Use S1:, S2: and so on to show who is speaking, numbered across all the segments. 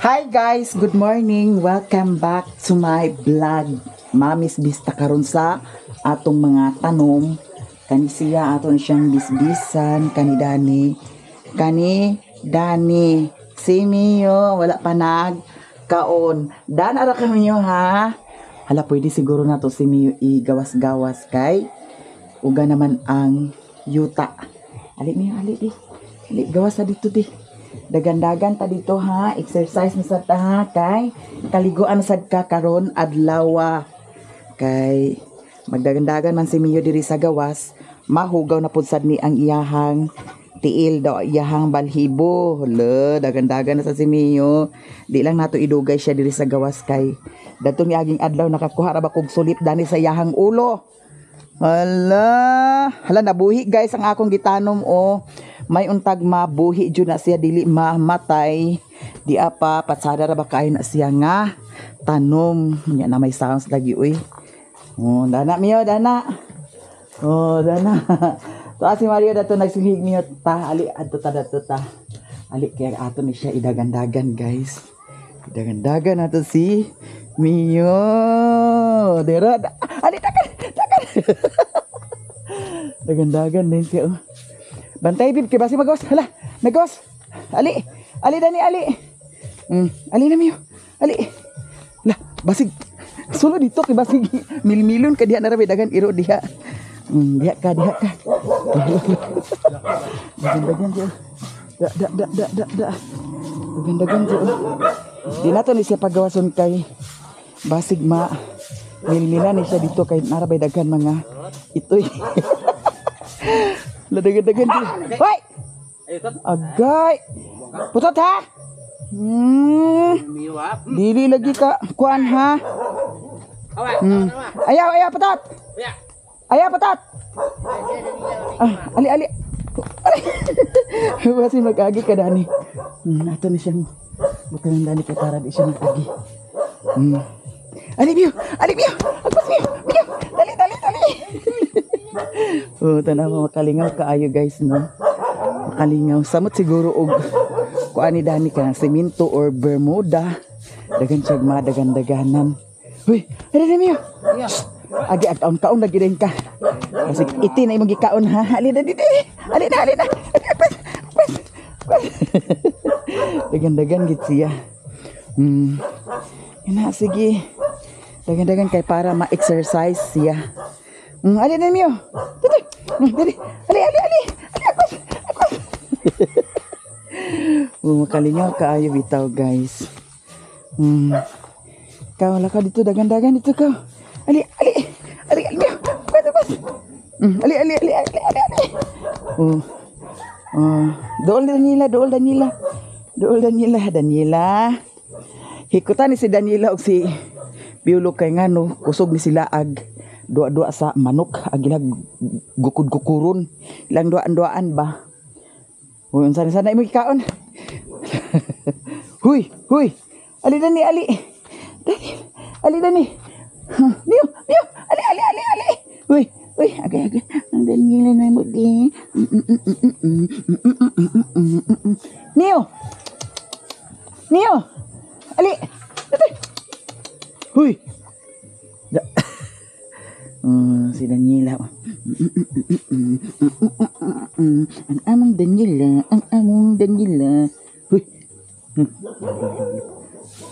S1: Hi guys, good morning. Welcome back to my vlog. Mamis bista karon sa atong mga tanom. Kani siya ato na siyang bisbisan kani Dani. Kani Dani. Si Mio wala pa nag kaon. Dan ara ka Mio ha. Hala, pwede siguro na to si Mio igawas-gawas kay uga naman ang yuta. Ali Mio, ali di. Ali gawas sa dito di. Dagandagan ta dito ha, exercise na sad ta ha kay kaliguan na sad ka karon adlaw kay magdagandagan man si Mio diri sa gawas, mahugaw na pud sad ni ang iyahang tiil daw, iyahang balhibo. Hala, dagandagan na sa si Mio. Di lang nato idugay siya diri sa gawas kay dadtong niaging adlaw nakakuha ra ba kog sulip dani sa iyahang ulo. Hala, hala, nabuhi guys ang akong gitanom oh. May untag mabuhi jud na siya, dili mamatay. Di apa patsada ra ba kayo na siya nga tanom. Nya na may sounds lagi uy. Oh, dana Mio, dana. Oh, dana. To si Mario dato nagsuhig Mio ta, ali adto ta dato ta. Ali kay ato ni siya idagandagan guys. Idagandagan nato si Mio. Dera, ali takan, takan. Dagandagan din siya oh. Bantay bib kay basi magos. Hala, nagos. Ali, ali dani ali. Ali na Mio. Ali. Lah, basig sulo dito kay basig milmilon ka diha na ra dagan iro diha. Diha ka, diha ka. Dagan-dagan siya. Da da da da da da. Dagan-dagan siya. Di nato ni siya pagawason kay basig ma milmila ni siya dito kay narabay daghan mga itoy. Ladagan-dagan siya. Hoy! Agay! Putot ha! Dili lagi ka kuan ha. Ayaw, ayaw putot. Ayaw putot. Ah, ali ali. Ali. Basi mag-agi ka dani. Ato ni siyang butan dani kay para di siya mag-agi. Ali Mio, ali Mio. Agpas Mio, Mio. Dali dali dali. Oh, tanaw makalingaw kaayo guys no. Makalingaw. Samot siguro og kuan ni dani ka semento or bermuda. Dagan siya madagan-daganan. Huy, ali na Mio. Agi ag kaon kaon lagi din ka. Kasi iti na imong gikaon ha. Ali na dito. Ali na, ali na. Ali, agpas, agpas, agpas. Dagan-dagan gid siya. Yan na, sige. Dagan-dagan kay para ma-exercise siya. Ali na Mio. Dito. Dali. Ali, ali, ali. Ali, agpas, agpas. Oh, makalingaw kaayo bitaw guys. Kau lah kau dito dagan-dagan dito kau. Ali, ali. Ali, ali Mio. Agpas, agpas. Ali, ali, ali, ali, ali, ali. Oh. Oh, dool Daniela, dool Daniela. Dool Daniela, Daniela. Hikutan ni si Daniela og si Biolo kay ngano kusog ni sila ag duwa-duwa sa manok ag ilag gukod-gukuron ilang duaan-duaan ba. Uy, unsa ni sana imo gikaon? Huy, huy. Ali dani, ali. Dani, ali dani. Mio, Mio, ali ali ali ali. Huy, huy, agay agay. Ang Daniela na mo di. Mio. Mio. Ali. Dali. Huy. Da. Oh, si Daniela. Ang among Daniela, ang among Daniela. Huy.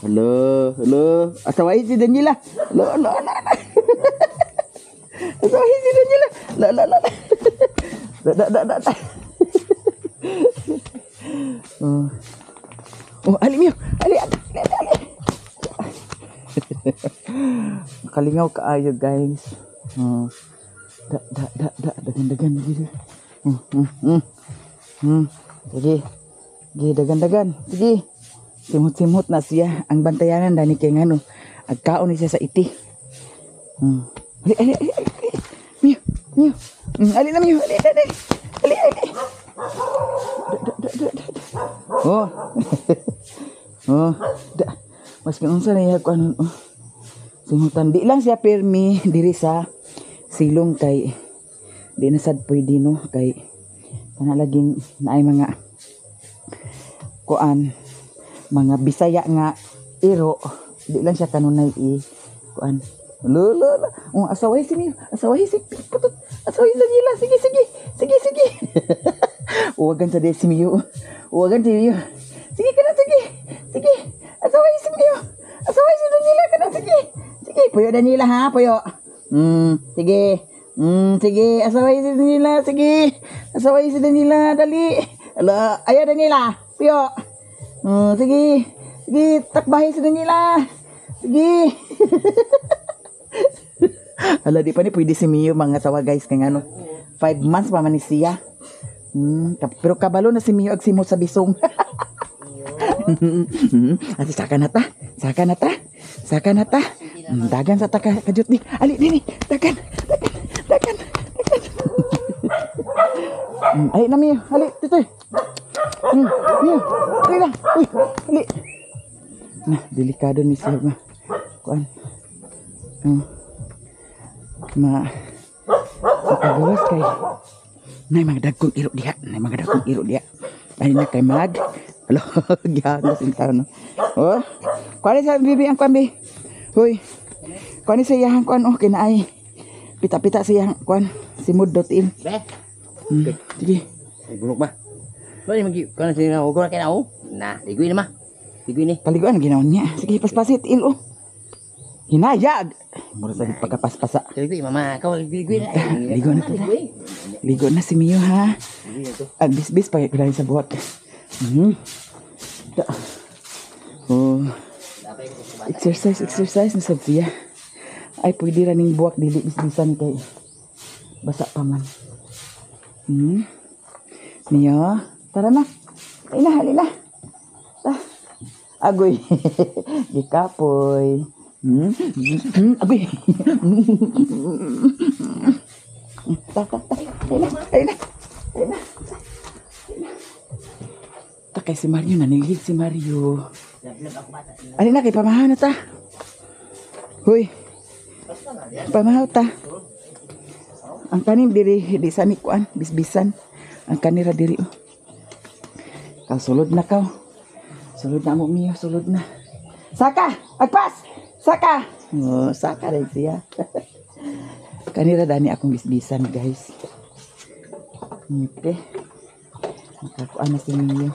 S1: Hello, hello. Asawahin si Daniela. Hello, hello, hello. Asawahin si Daniela. La, la, la. Da, da, da, da, da. Oh. Oh, ali Mio. Ali, ali, ali, ali. Makalingaw kaayo guys. Oh. Da, da, da, da, dagan-dagan dito. Sige. Sige, dagan-dagan. Sige. Simhot-simhot na siya. Ang bantayanan dani kay ngano. Agkaon ni siya sa iti. Ali, ali, ali, ali. Mio, Mio. Ali na Mio, ali, ali, ali. Ali, ali. Da, da, da, da, da. Oh. Oh. Da. Maski unsa na iya kuan oh. Simhutan di lang siya pirmi diri sa silong kay di na sad pwede no kay kana laging naay mga kuan. Mga Bisaya nga iro, di lang siya kanunay i kuan. Lo lo lo. Oh, asaway si Mio. Asaway si putot. Asaway sa nila. Sige sige. Sige sige. Uwagan sa di si Mio. Uwagan si Mio. Sige kana sige. Sige. Asaway si Mio. Asaway si Daniela kana sige. Sige, puyo Daniela ha, puyo. Sige. Sige, asaway si Daniela, sige. Asaway si Daniela, dali. Ala, ayo Daniela, puyo. Sige. Sige, takbahin si Daniela. Sige. Ala, di pa ni pwede si Mio mga sawa guys kay ngano. 5 months pa man ni siya. Pero kabalo na si Mio ag simo sa bisong. Ati saka na ta. Saka na ta. Saka na ta. Dagan sa taka kajut ni. Ali dini. Dagan. Dagan. Dagan. Dagan. Ali na Mio. Ali titoy. Mio. Ali na. Uy, ali. Na, delikado ni siya ma. Kuan. Ma makagawas kay nay mga dagkong iro diha, nay mga dagkong iro diha. Ay na kay mag. Alo, gihangos in taon. Oh. Kuan sa bibi ang kuan bi. Hoy. Kuan sa iyang kuan oh kinaay. Pita-pita sa iyang kuan simod dot in.
S2: Be.
S1: Sige.
S2: Ay gulok ba? Bali magi kuan sa iyang ugo kay na oh. Na, ligoy na ma. Ligoy ni.
S1: Paliguan ginaon niya. Sige, paspasit il oh. Hinayag. Mura sa pagkapaspasa.
S2: Ligoy mama, ikaw ligoy na.
S1: Ligo na to. Ligo na si Mio ha. Ang bisbis pa ko sa buhat. Oh. Exercise, exercise na sad siya. Ay pwede ra ning buwak dili bisbisan kay basa pa man. Mio, tara na. Ay na, halina. Ta. Agoy. Gikapoy. Agoy. Ta, ta, ta. Ay na, ay na. Ay na. Ta kay si Mario, nanilhig si Mario. Alin na kay pamahaw na ta. Hoy. Pamahaw ta. Ang kanin diri di sa ni kuan, bisbisan. Ang kanira diri oh. Kaw sulod na kaw. Sulod na mo Mio, sulod na. Saka, agpas. Saka. Oh, saka rin siya. Kanira dani akong bisbisan, guys. Okay. Makakuan na si Mio.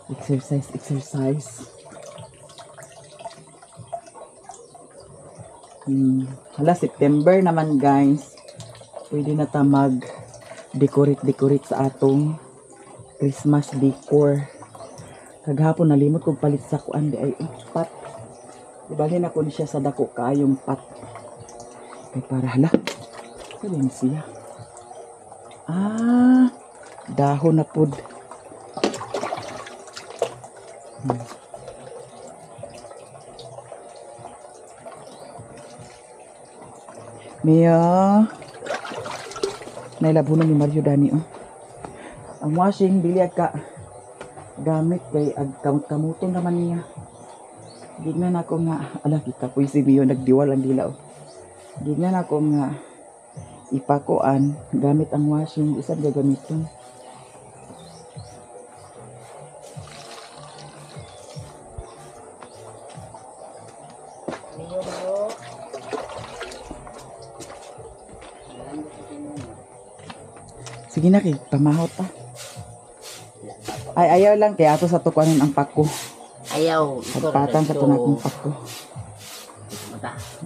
S1: Exercise, exercise. Hala, September naman, guys. Pwede na ta mag decorate sa atong Christmas decor. Kagahapon nalimot kog palit sa kuan di ay pat. Ibalhin ako ni siya sa dako kaayong pat. Kay para hala. Sabi siya. Ah, dahon na pud. Mia. Nailabunan ni Mario Dani oh. Ang washing dili ka gamit kay ag kamuton naman niya. Gignan ako nga ala kita po si Mio nagdiwal ang dila oh. Gignan ako nga ipakuan gamit ang washing isang gagamiton. Sige na kay pamahot ta. Ay ayaw lang kay ato sa tukuanon ang pako.
S2: Ayaw.
S1: Pagpatang sa tunakong pako.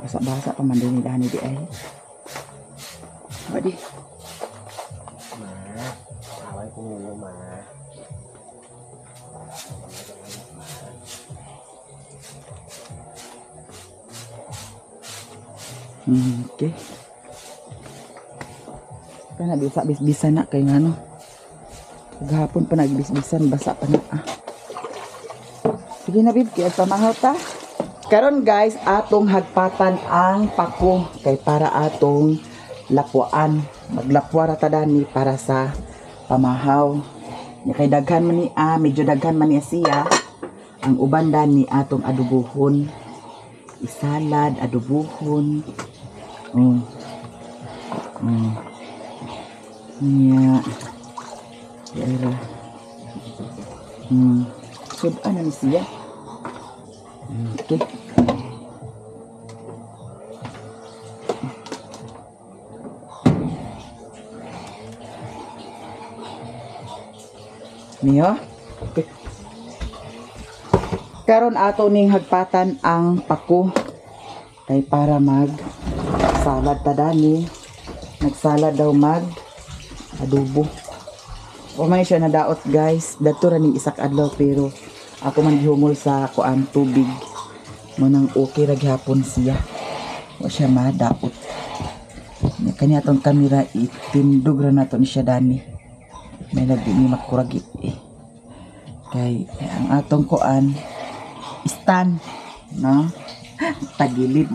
S1: Basa-basa pa man din ni di ay. Badi.
S2: Ma, away ko mo ma.
S1: Okay. Kana bisa bisbisan na kay ngano. Gahapon pa nagbisbisan basa pa na. Ah. Sige na bib, kay pamahaw ta. Karon guys, atong hagpatan ang pako kay para atong lapuan. Maglapwa ra ta dani para sa pamahaw. Nya kay daghan man ni medyo daghan man ni siya. Ang uban dani atong adubuhon. Isalad, adubuhon. Oh. Oh. Nya. Pero. Sudan na ni siya. Okay. Niyo? Okay. Karon ato ning hagpatan ang pako kay para mag salad ta dani. Nagsalad daw mag adobo. O may siya nadaot guys, dadto ra ning isa ka adlaw pero ako man gihumol sa kuan tubig. Mo nang okay ra gihapon siya. Wa siya madaot. Nya kani atong kamera itindog ra nato ni siya dani. May lagi ni makuragi eh. Kay ang atong kuan stand, no? Tagilid.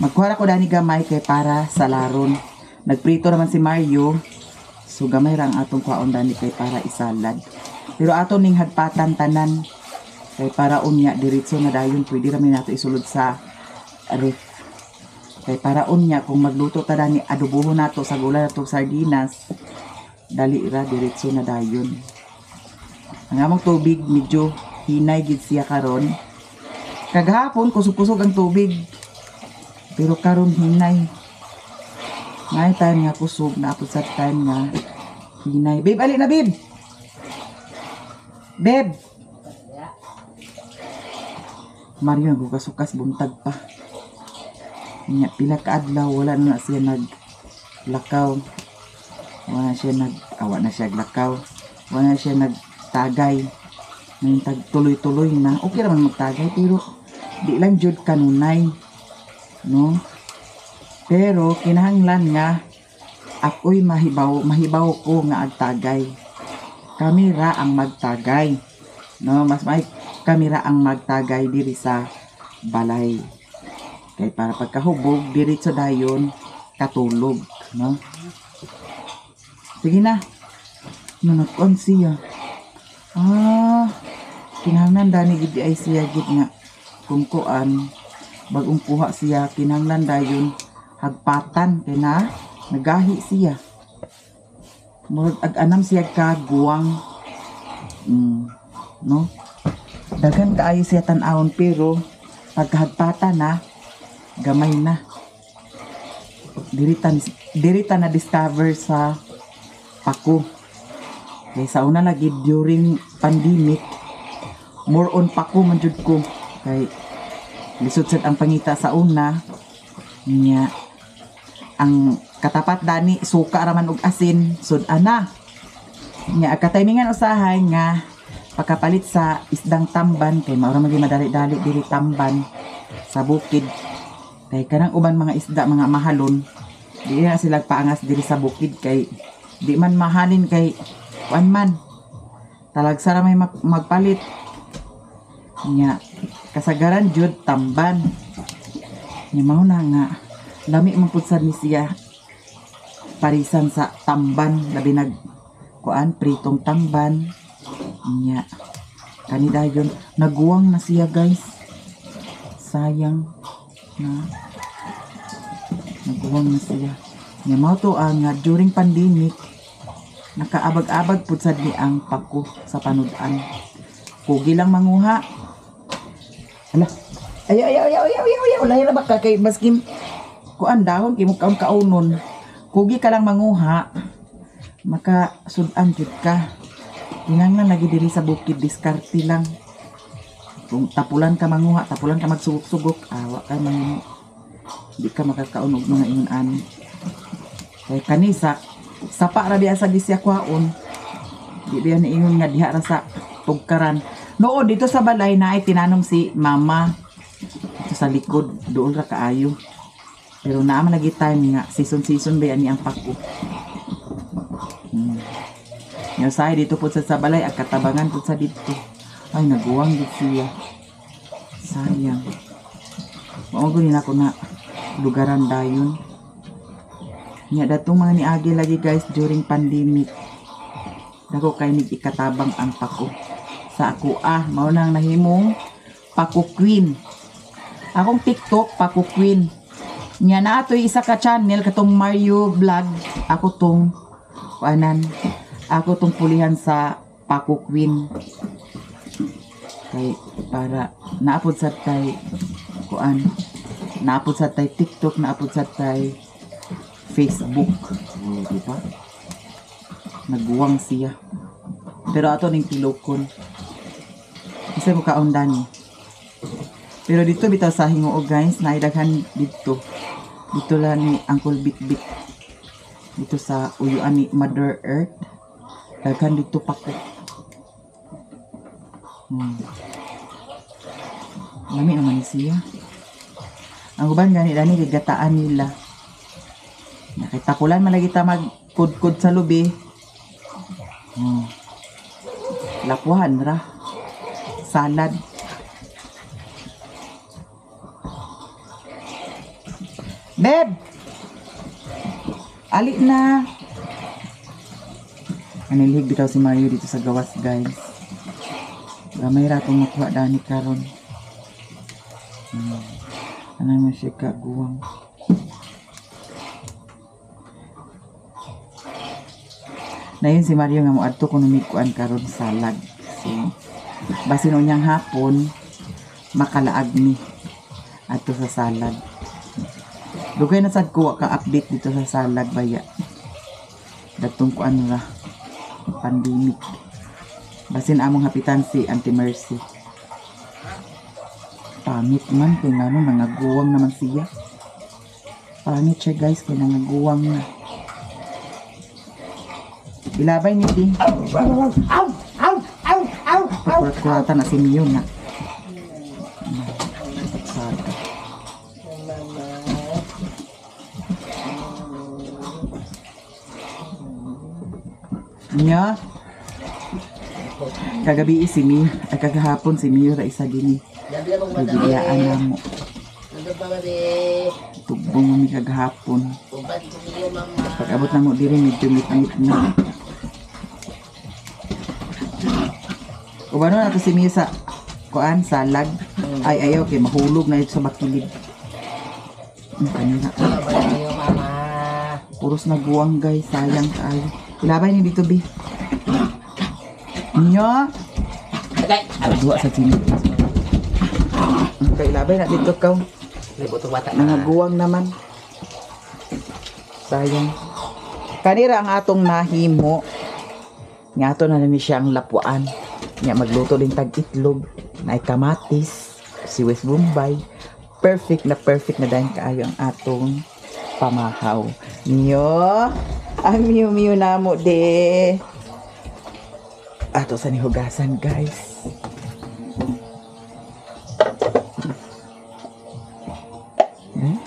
S1: Magkuha ra ko dani gamay kay para sa laron. Nagprito naman si Mario. So gamay ra ang atong kuhaon dani kay para isalad. Pero ato ning hagpatan tanan kay para unya diretso na dayon, pwede ra man nato isulod sa ref. Kay para unya kung magluto ta dani adobohon nato sa gulay nato sardinas, dali ra diretso na dayon. Ang among tubig medyo hinay gid siya karon. Kagahapon kusog-kusog ang tubig. Pero karon hinay. May time nga kusog na apod sa time nga hinay. Babe, ali na babe. Babe. Mario nagukasukas buntag pa. Nya pila ka adlaw wala na siya naglakaw. Wala siya nag awa na siya glakaw. Wala na siya nagtagay. Ngayon tagtuloy-tuloy na. Okay raman magtagay pero di lang jud kanunay, no? Pero kinahanglan nga ako'y mahibaw ko nga agtagay. Kamera ang magtagay, no? Mas may kamera ang magtagay diri sa balay. Kay para pagkahubog diretso dayon katulog, no? Sige na. No, nagkuan siya. Ah, kinahanglan dani gid ay siya gid nga kung kuan bagong kuha siya kinahanglan dayon hagpatan kay na nagahi siya. Murag ag-anam siya kaguwang. No? Daghan kaayo siya tan-awon pero pagkahagpatan na gamay na. Dirita na discover sa pako. Kay sa una lagi during pandemic more on pako man jud ko. Kay lisod sad ang pangita sa una nya. Ang katapat dani suka ra man og asin sud ana. Nya kataymingan usahay nga pagkapalit sa isdang tamban kay mao ra man gyud madali-dali diri tamban sa bukid. Kay kanang uban mga isda mga mahalon di na sila paangas diri sa bukid kay di man mahalin kay kuan man talagsa ra may magpalit. Nya kasagaran jud tamban. Nya mao na nga lami man pud sad ni siya parisan sa tamban, labi nag kuan pritong tamban. Nya kani dayon naguwang na siya guys. Sayang na naguwang na siya. Nya mao to ang nga during pandemic nakaabag-abag pud sad ni ang pako sa panud-an. Kugi lang manguha. Ala. Ay ay ay ay ay ay, ay ra ba ka kay maskin kuan dahon kay mo kaon kaunon. Kugi ka lang manguha. Maka sud-an jud ka. Kinahanglan lagi diri sa bukid diskarte lang. Kung tapulan ka manguha, tapulan ka magsugok-sugok, awa ka manguha. Di ka makakaon og mga ingon ani. Kay kanisa sapa ra biya sa gisya kwaon. Di biya ni ingon nga diha ra sa tugkaran. Noon dito sa balay na ay tinanom si mama. Dito sa likod dool ra kaayo. Pero naa man lagi time nga season-season ba ani ang pako. Nya usahay dito pud sa balay ang katabangan pud sa dito. Ay naguwang gid siya. Sayang. Mao gud ni nako na lugaran dayon. Nya datong mga niagi lagi guys during pandemic. Dako kay nig ikatabang ang pako sa ako ah, mao nang nahimong Pako Queen. Akong TikTok Pako Queen. Nya naa toy isa ka channel katong Mario Vlog. Ako tong kuanan, ako tong pulihan sa Pako Queen. Kay para naapod sa tay kuan, naapod sa tay TikTok, naapod sa tay Facebook. Oh, di ba? Nagguwang siya. Pero ato ning tilokon. Isa ko kaon dani. Pero dito bitaw sa Hinguog guys, naidaghan dito. Dito lang ni Uncle Bitbit. Dito sa uyuan ni Mother Earth. Daghan dito pako. Lami naman ni siya. Ang uban gani dani kay gataan nila. Nakita ko lang malagi ta magkudkod sa lubi. Lapuhan ra. Salad. Beb! Ali na! Anilhig bitaw si Mario dito sa gawas guys. Gamay ra itong makuha dani karon. Ano man siya kaguwang. Nayon si Mario nga moadto kuno mikuan karon salad. So basin unyang hapon makalaag ni adto sa salad. Dugay na sad ko ka update dito sa salad baya. Datong kuan ra pandemic. Basin among hapitan si Auntie Mercy. Pangit man kay ngano nangaguwang naman siya. Pangit siya guys kay nangaguwang na. Ilabay ni Di. Kurat-kuratan na si Mio na. Saga. Nya. Kagabi si Mio, ay kagahapon si Mio ra isa dinhi. Nagigiyaan na mo. Tugbong mi kagahapon. Pag abot na mo diri medyo ngit-ngit na. Ubano na to si Mio sa kuan salag. Ay ayaw kay mahulog na ito sa bakilid. Kanina. Puros na guwang guys, sayang kaayo. Ilabay ni dito bi. Nyo. Duha sa sini. Okay, ilabay na dito kaw. Nangaguwang naman. Sayang. Kanira ang atong nahimo. Nga ato na ni siya ang lapuan. Nga magluto din tag itlog, na kamatis, si West Bombay. Perfect na dayon kaayo ang atong pamahaw. Nyo, ang miyo miyo namo de. Ato sa nihugasan guys. Eh?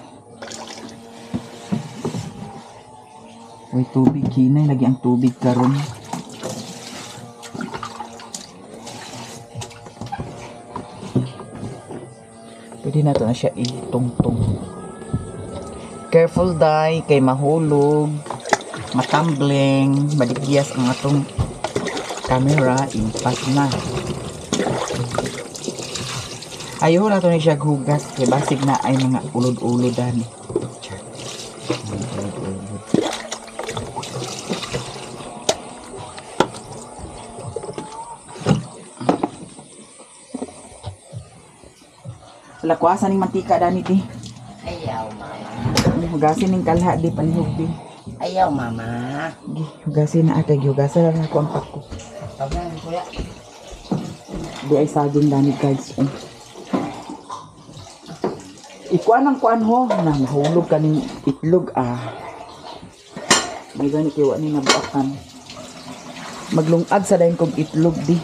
S1: Uy, tubig hinay lagi ang tubig karon. Pwede na to na siya itungtong. Careful day kay mahulog, matambling, madigyas ang atong camera, impas na. Ayaw na to ni siya hugas kay basig na ay mga ulod-ulod dani. Ulod-ulod. Lakwasan ning mantika dani di.
S2: Ayaw mama.
S1: Hugasin ning kalha di palihog di.
S2: Ayaw mama.
S1: Gi, hugasin na ate, gihugasan na ako ang pako.
S2: Kuya.
S1: Di ay saging dani guys. Oh. Ikuan ang kuan ho na mahulog kaning itlog ah. May gani kay wa ni nabuakan. Maglungag sa dayon kog itlog di.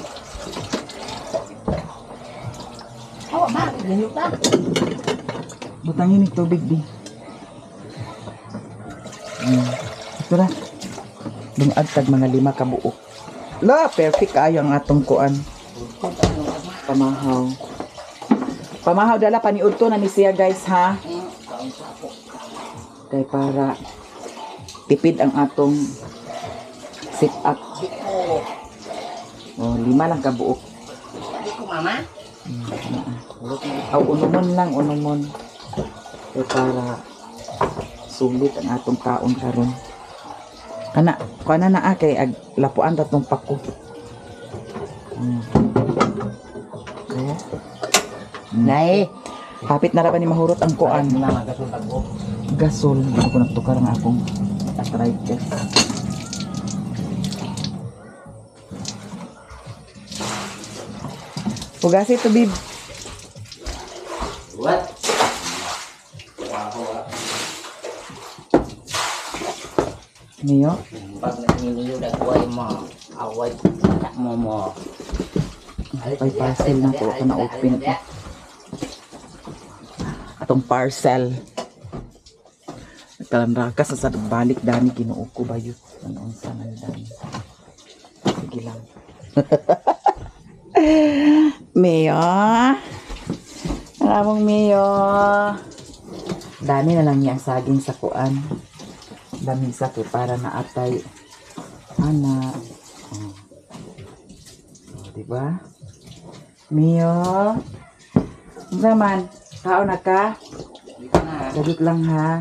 S2: Oh, ma, ganyo pa.
S1: Butangin ni tubig di. Ito na. Lungag tag mga 5 ka buok. La, perfect kaayo ang atong kuan. Pamahaw. Pamahaw dala paniudto na ni siya guys ha. Kay para tipid ang atong sit up. Oh, 5 lang ka buok.
S2: Ko mama.
S1: Aw, unumon lang, unumon. Kay para sulit ang atong kaon karon. Kana, kuana na kay ag lapuan tatong pako.
S2: Nay.
S1: Hapit na ra ba ni mahurot ang kuan?
S2: Mama gasol tagbo.
S1: Gasol, hindi ko nagtukar ang akong arthritis. Pugasi tubig.
S2: What?
S1: Niyo?
S2: Pag naniniyo dagway mo, away mo mo.
S1: Ay, parcel na ko. Ako na-open. Atong parcel. Nagkalanraka sa balik dani Ginoo ko bayot. Ano unsa na dani. Sige lang. Mayo. Ang among Mayo. Dami na lang niya ang saging sa kuan. Lamisa kay para naatay. Ana. Oh. Oh, di ba? Mio. Unsa man? Kaon na ka? Sagot lang ha.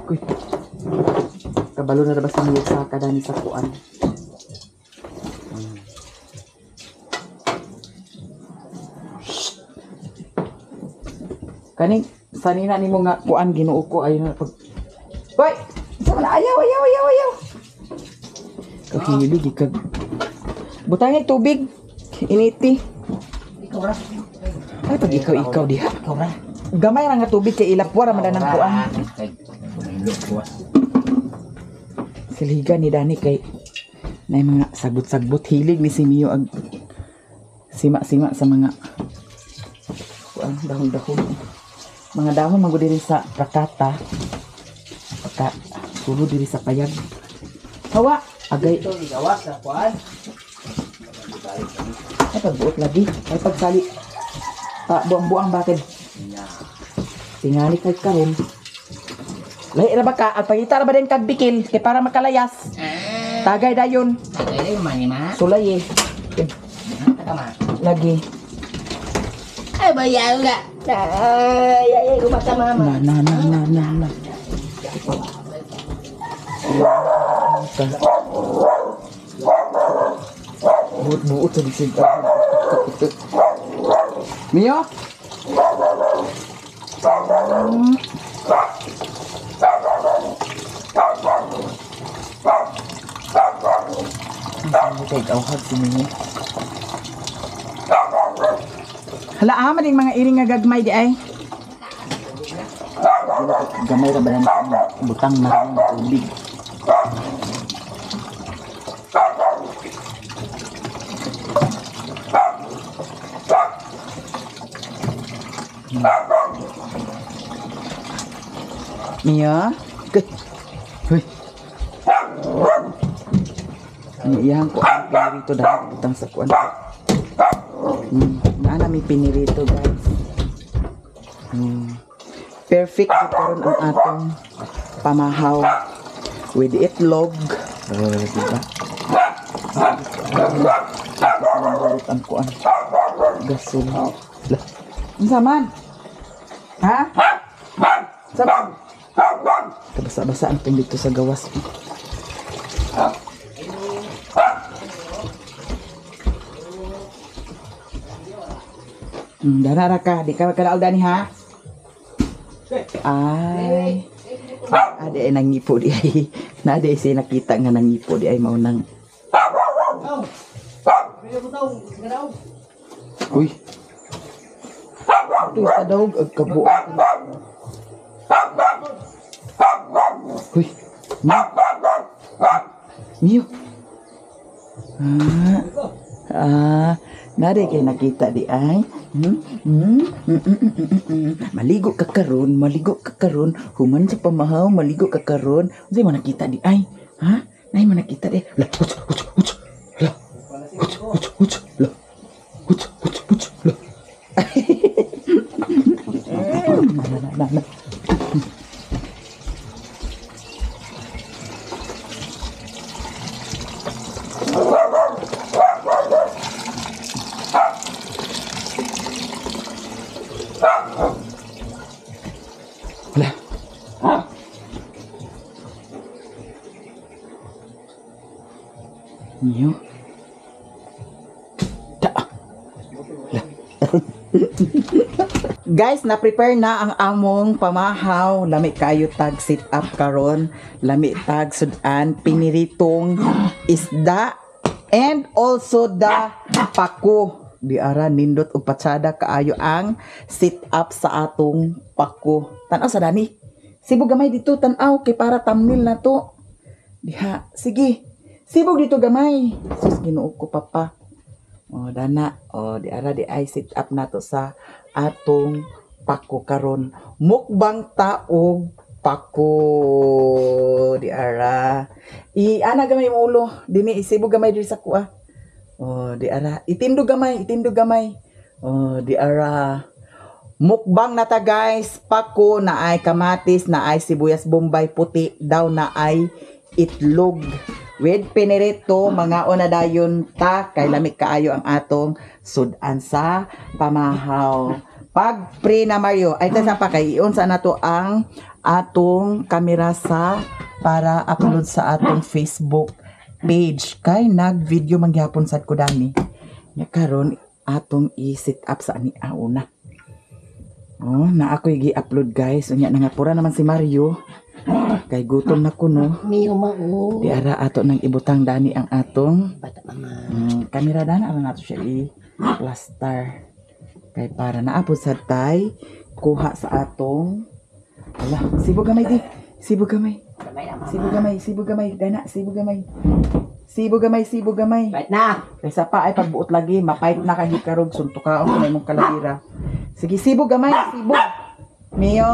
S1: Uy. Kabalo na ba si Mio sa kadani sa kuan? Kaning sanina nimo nga kuan Ginoo ko ayo na pag. Hoy! Unsa man ayaw ayaw ayaw ayaw. Kahilig kag. Butangay tubig. Initi.
S2: Ikaw ra.
S1: Ay pag ikaw ikaw diha.
S2: Ikaw ra.
S1: Gamay ra nga tubig kay ilapwa ra man ang kuan. Siligan ni Dani kay na mga sagbot-sagbot hilig ni si Mio ag sima-sima sa mga kuan dahon-dahon. Mga dahon man gud diri sa prakata. Pagka sulo diri sa payag. Hawa, agay.
S2: Ito igawas sa kuan.
S1: Ay pagbuot lagi. Ay pagsali. Pa buang-buang bakit? Tingali kay karon. Lahi ra ba ka? At pangita ra ba din kag bikil kay para makalayas. Tagay dayon.
S2: Tagay man ni ma.
S1: Sulay eh.
S2: Taka ma.
S1: Lagi.
S2: Ay bayaw ga. Ay ay ay gumata mama.
S1: Na na na na na na. Buot-buot sa bisig. Mio? Ang kay gawhag si Mio. Hala, ah, maning mga iring nga gagmay di ay. Gamay ra ba na butang na ang tubig. Mia? Good. Huy. Ano iyang ko ang pinirito dahil butang sa kuan. Naa na may pinirito guys. Perfect jud karon ang atong pamahaw with itlog. Oh, diba? Ang kuan. Gasol. Lah. Unsa man? Ha? Unsa man? Kabasa-basa ang itong dito sa gawas. Dara ra ka, di ka magkalaol dani ha. Ay. Ade ay nangipo di ay. Na ade ay nakita nga nangipo di ay maunang. Uy. Ito sa dog ag kabuok. Uy. Mio. Mio. Ah. Ah, nade kay nakita di ay. Maligo ka karon, maligo ka karon, human sa pamahaw, maligo ka karon. Unsay man nakita di ay? Ha? Nay man nakita di. La, uts, uts, uts. La. Uts, uts, uts. La. Uts, uts, uts. La. Na, na, na, na. Wala. Niyo. Ta. Guys, na-prepare na ang among pamahaw. Lami kayo tag sit up karon. Lami tag sudan piniritong isda and also the pako. Di ara nindot og patsada kaayo ang sit up sa atong pako. Tan-aw sa dani. Sibog gamay dito tan-aw kay para thumbnail na to. Diha, sige. Sibog dito gamay. Sus, Ginoo ko papa. O dana, o di ara di ay sit up nato sa atong pako karon. Mukbang taog pako di ara. I ana gamay mo ulo, dinhi isibog gamay diri sa kuha. O di ara, itindog gamay, itindog gamay. O di ara. Mukbang na ta guys, pako na ay kamatis, na ay sibuyas bombay puti, daw na ay itlog. With pinirito, mga una dayon ta, kay lamig kaayo ang atong sudan sa pamahaw. Pag pre na Mario, ay ta pa kay iyon sa nato ang atong kamera sa para upload sa atong Facebook page. Kay nag-video mangyapon sad ko dani. Nya karon atong i-set up sa ani una. Oh, na ako gi-upload guys. Unya na nga pura naman si Mario. Kay gutom na ko no.
S2: Miyo mao.
S1: Di ara ato nang ibutang dani ang atong
S2: Bata mama.
S1: Kamera dana ara nato siya i-plaster. Kay para naapod sad tay kuha sa atong ala, sibog gamay di. Sibog gamay.
S2: Gamay na mama.
S1: Sibog gamay, sibog gamay dana, sibog gamay. Sibog gamay, sibog gamay.
S2: Bait na.
S1: Kaysa pa ay pagbuot lagi, mapait na kay hikarog suntukaon kung imong kalabira. Sige, sibog gamay, sibog. Mio.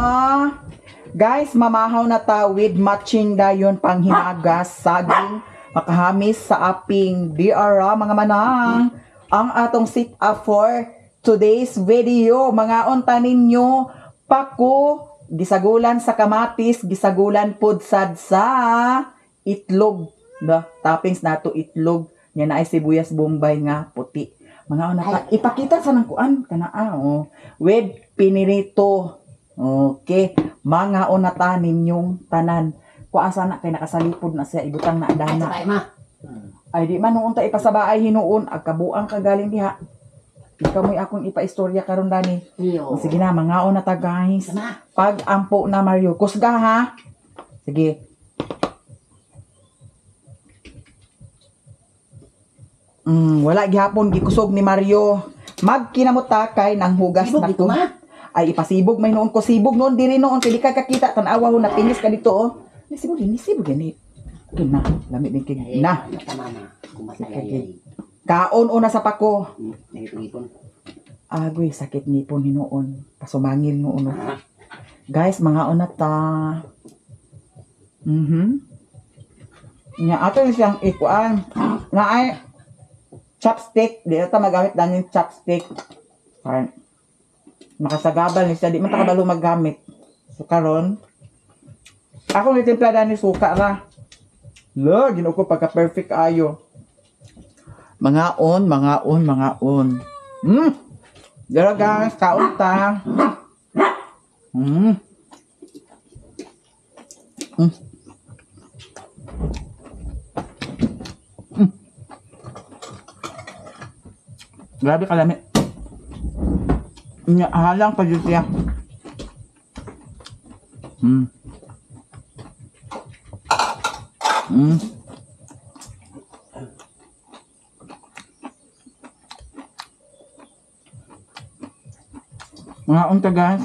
S1: Guys, mamahaw na ta with matching dayon panghimagas, saging, makahamis sa aping DR mga manang. Ang atong sit up for today's video, mga unta ninyo, pako, gisagulan sa kamatis, gisagulan pud sad sa itlog. Da, toppings nato itlog, nya na ay sibuyas bombay nga puti. Mga una ta, ipakita sa nang kuan kana oh. With pinirito. Okay, mga una ta ninyong tanan. Kuan sana kay nakasalipod na siya ibutang na dana.
S2: Ay, ma.
S1: Ay di man noon ta ipasabaay hinuon ag kabuang ka galing diha. Ikaw mo'y akong ipaistorya karon dani.
S2: Miyo.
S1: Sige na, mga una ta guys.
S2: Sama.
S1: Pag ampo na Mario, kusga ha. Sige. Wala gihapon gikusog ni Mario. Magkinamot ta kay nang hugas
S2: Sibog
S1: na
S2: dito,
S1: ko.
S2: ma.
S1: Ay ipasibog may noon ko sibog noon diri noon kay di ka kakita tan-awa ho na pinis ka dito oh. Ni sibog ni sibog gani. Kina, lami din kay na.
S2: Bata mama. Kumatay
S1: Sige.
S2: ay.
S1: Kaon una sa pako.
S2: Nangipon.
S1: Agoy sakit ngipon hinuon. Pasumangil noon. Oh. Guys, mga una ta. Nya ato ni siyang ikuan. Na ay chopstick, di ta magamit dan yung chopstick. Ay. Makasagabal ni siya, di man ta kabalo maggamit. So karon, ako ni timpla dani suka ra. Lo, Ginoo ko pagka perfect ayo. Mga on, mga on, mga on. Dara guys, kaon ta. Grabe kalami. Nya halang pa jud siya. Mga unta guys.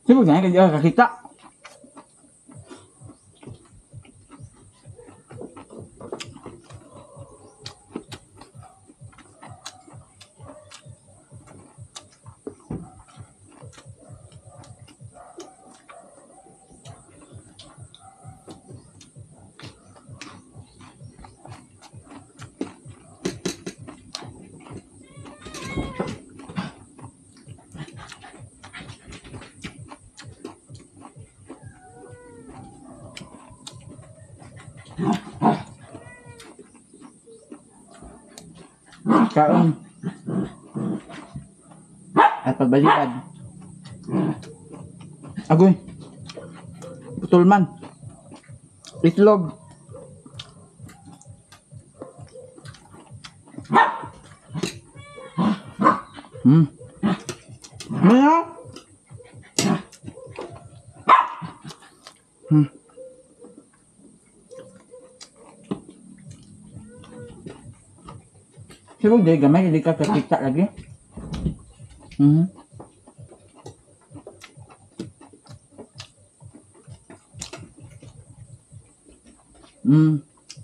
S1: Sibog na kaya kakita. Pagkaon. At pagbalikad. Agoy. Putol man. Itlog. Maya. Sibog di gamay hindi ka kakita lagi.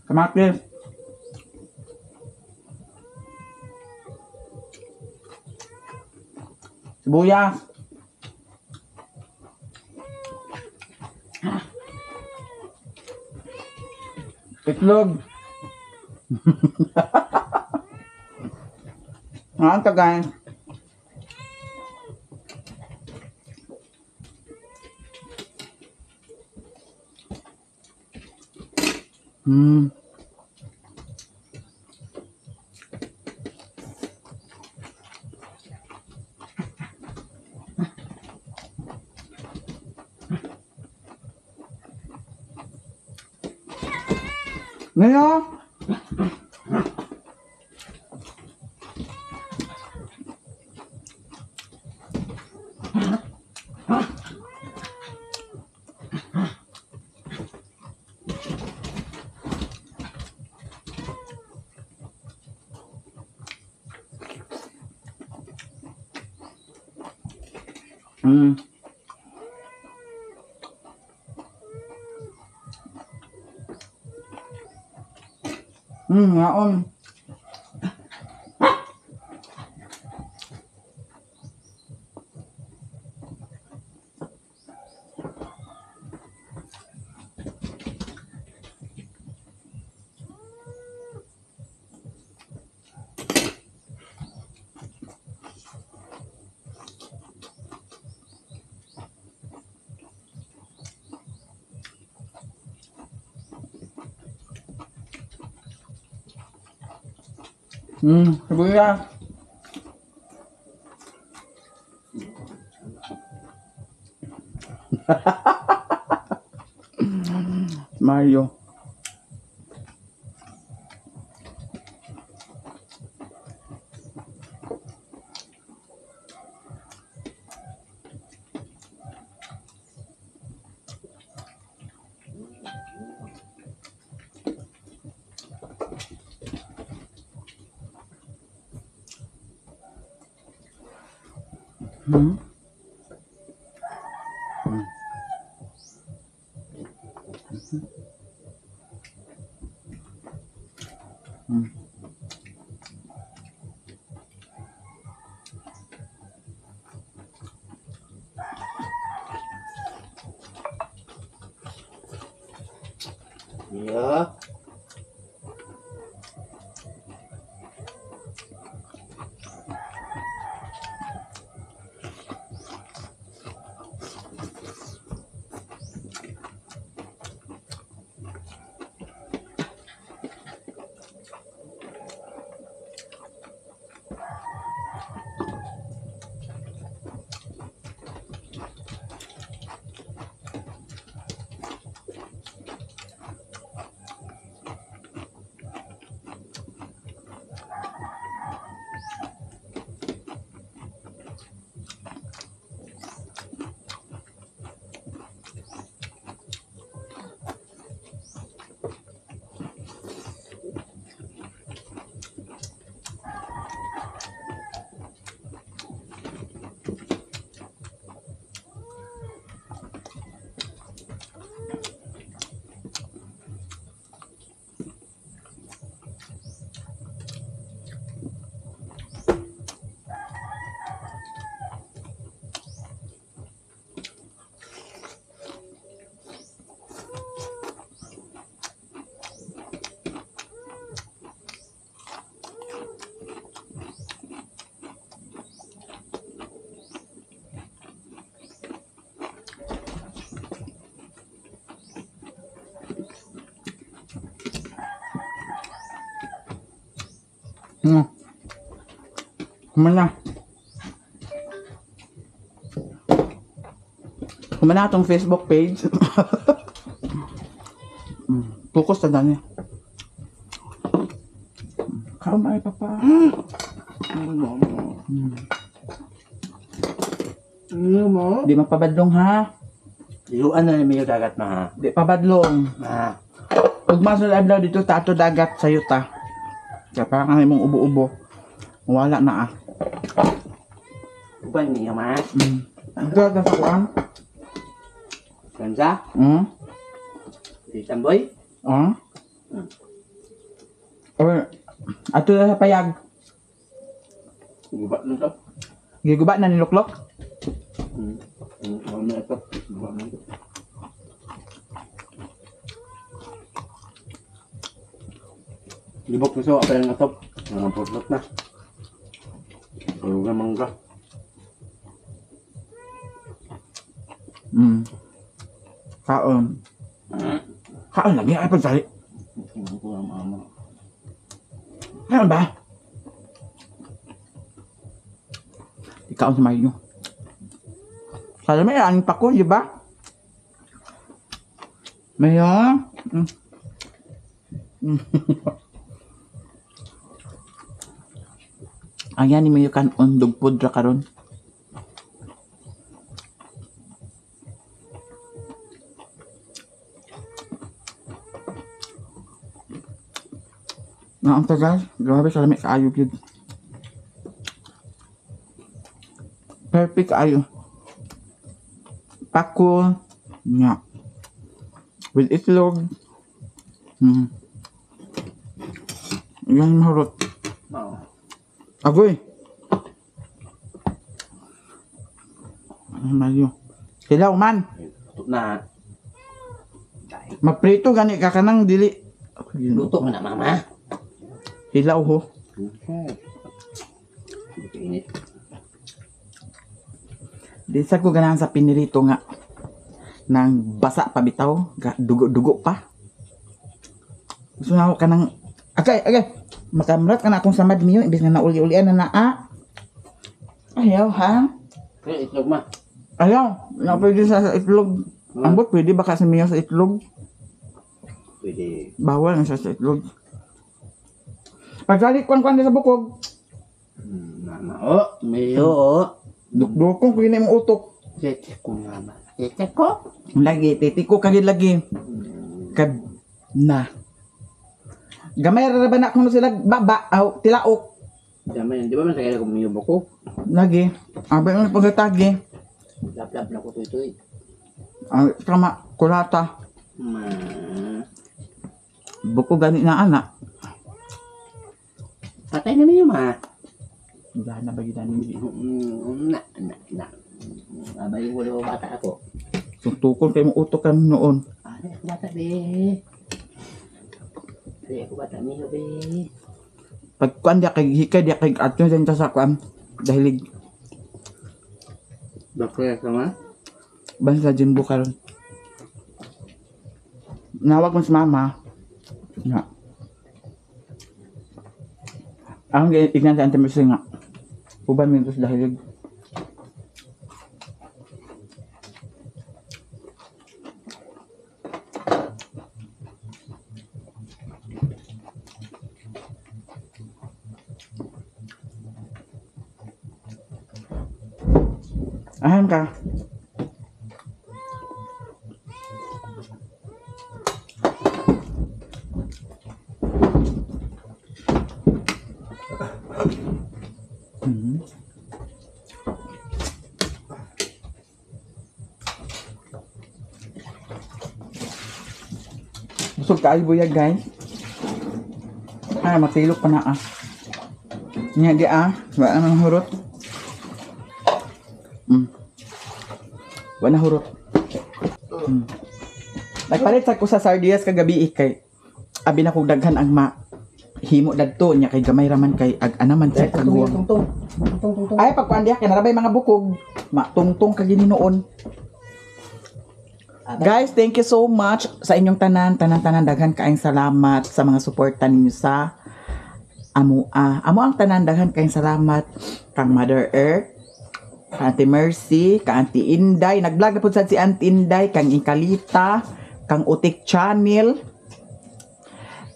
S1: Kamatis. Sibuyas. Itlog. Ano to, guys? Ngayon. Ngaon. Sibuyas. Mario.
S2: Yeah.
S1: Humana. Humana atong Facebook page. Focus ta dani. Kaon ay papa.
S2: Ano mo?
S1: Di mapabadlong ha.
S2: Iluan na ni dagat ma.
S1: Di pabadlong.
S2: Ma.
S1: Ug masud adlaw dito ta ato dagat sa yuta. Kaya parang ang imong ubo-ubo. Wala na ah.
S2: Uban niya ma.
S1: Ito na sa kuan.
S2: Kansa? Si Tamboy?
S1: Ah? Or ato na sa payag.
S2: Guba na to.
S1: Giguba na niluklok.
S2: Ano na ito? Guba na ito. Libok na so, apel nga top. Mga purlot na. Puro nga mangga.
S1: Kaon. Kaon lagi ay pagsali. Kaon ba? Ikaon sa Mario. Kala may aning pa ko, di ba? Mayo. Ayan ni Mayo kanon dugpod ra karon. Na ang tagal, grabe sa lami kaayo gyud. Perfect kaayo. Pako nya. With itlog. Yan mahurot.
S2: Oo.
S1: Agoy. Ano Mario? Hilaw man.
S2: Luto na.
S1: Maprito gani ka kanang dili.
S2: Luto ka na, mama.
S1: Hilaw ho.
S2: Init.
S1: Di sa ko ganahan sa pinirito nga nang basa pa bitaw, dugo-dugo pa. Gusto na ako kanang agay agay makamrat ka na akong samad niyo imbes nga nauli-ulian na naa. Ayaw ha.
S2: Kaya itlog ma.
S1: Ayaw, na pwede sa itlog. Ambot pwede baka sa miyo sa itlog.
S2: Pwede.
S1: Bawal na siya sa itlog. Pagkali kwan-kwan sa bukog.
S2: Mama, oh, mayo, oh.
S1: Dukdukong ko yun imong utok.
S2: Tete ko nga ma. Tete ko?
S1: Lagi, titi ko kagid lagi. Kad na. Gamay ra ba na kuno sila baba aw tilaok.
S2: Gamay, di ba man sa kaya kung miyo ko?
S1: Lagi. Abay mo pagkatagi.
S2: Lap-lap na ko tuy-tuy.
S1: Ang tama kulata.
S2: Ma.
S1: Buko gani na anak.
S2: Patay na niyo ma.
S1: Wala na ba yun ani?
S2: Na, na, na. Abay, wala bata ako.
S1: Suntukon kay mo utok kan noon.
S2: Ay, ako bata, be. Ay, ako bata, miyo, be.
S1: Pag kuan dia kay hikay dia kay atyo dyan sa kuan dahilig
S2: Bakit ka ma?
S1: ban sa Jimbo karon. Nawag mo si mama. Nga. Ang ignan sa Auntie Mercy nga. Uban mo sa dahilig. Ahan ka. Busog kaayo buyag, guys. Ay, matilok pa na ah. Nya di ah, wala nang hurot. Wala na hurot. Nagpalit sa ko sa sardias kagabi kay abi na kog daghan ang ma himo dadto nya kay gamay raman kay ag anaman sa kagwang. Ay pagkuan diha kay narabay mga bukog. Matungtong ka gini noon. Guys, thank you so much sa inyong tanan, tanan-tanan daghan kaayong salamat sa mga suporta ninyo sa Amoa. Amo ang tanan, daghan kayong salamat kang Mother Earth, kang Auntie Mercy, kang Auntie Inday. Nag-vlog na po sad si Auntie Inday, kang Inkalita, kang Utik Channel,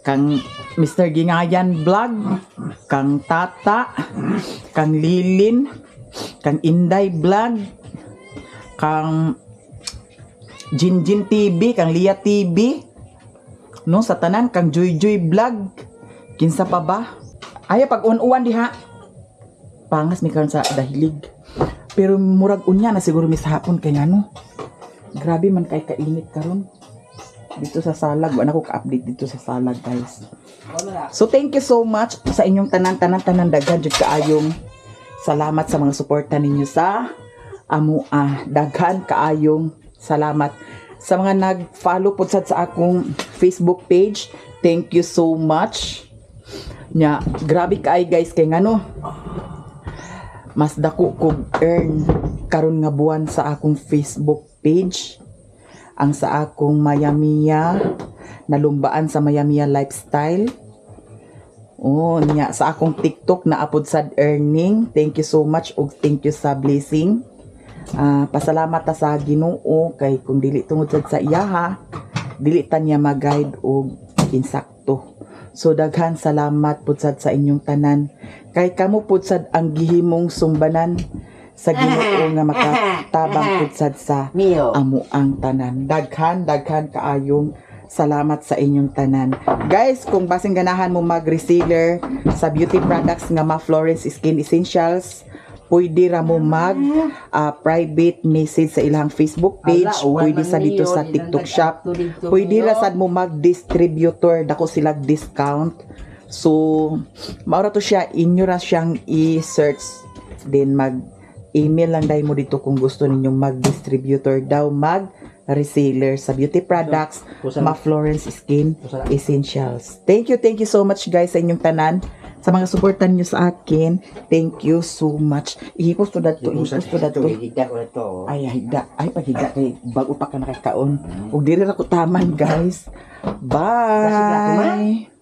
S1: kang Mr. Gingayan Vlog, kang Tata, kang Lilin, kang Inday Vlog, kang Jinjin TV, kang Lia TV, no, sa tanan, kang Joy Joy Vlog, kinsa pa ba? Ay, pag uwan diha. Pangas mi karon sa dahilig. Pero murag unya na siguro mi sa hapon kay ngano. Grabe man kay kainit karon. Dito sa Salag, wala ko ka-update dito sa Salag, guys. So thank you so much sa inyong tanan tanan tanan, daghan jud kaayong salamat sa mga suporta ninyo sa amoa. Daghan kaayong salamat sa mga nag-follow pod sad sa akong Facebook page. Thank you so much. Nya, grabe kaay, guys, kay ngano mas dako kog earn karon nga buwan sa akong Facebook page, ang sa akong Mayamia, nalumbaan sa Mayamia Lifestyle. Oh, nya sa akong TikTok na apod sad earning. Thank you so much ug thank you sa blessing. Ah, pasalamat ta sa Ginoo kay kung dili tungod sad sa iyaha, dili ta niya mag-guide og insakto. So daghan salamat pud sad sa inyong tanan. Kay kamo pud sad ang gihimong sumbanan sa Ginoo nga makatabang pud sad sa
S2: Mio.
S1: Amo ang tanan. Daghan, daghan kaayong salamat sa inyong tanan. Guys, kung basin ganahan mo mag-reseller sa beauty products nga Ma Florence Skin Essentials, pwede ra mo mag private message sa ilang Facebook page,
S2: Ala, uwan
S1: pwede
S2: man
S1: sa dito
S2: niyo,
S1: sa
S2: di
S1: TikTok
S2: lang
S1: shop,
S2: nag-upload dito
S1: pwede
S2: niyo.
S1: Ra sad mo mag-distributor, dako sila discount. So, maura to siya, inyo ra siyang i-search, then mag email lang dahil mo dito kung gusto ninyong mag-distributor daw, mag reseller sa beauty products
S2: Kusa
S1: Ma Florence Skin
S2: Kusa
S1: Essentials. Thank you so much, guys, sa inyong tanan. Sa mga suportan nyo sa akin, thank you so much. Ihipos to dato, ihipos to dato.
S2: Higda ko na to.
S1: Ay, higda. Ay, paghigda kay bago pa ka nakakaon. Ug diri ra ko taman, guys. Bye.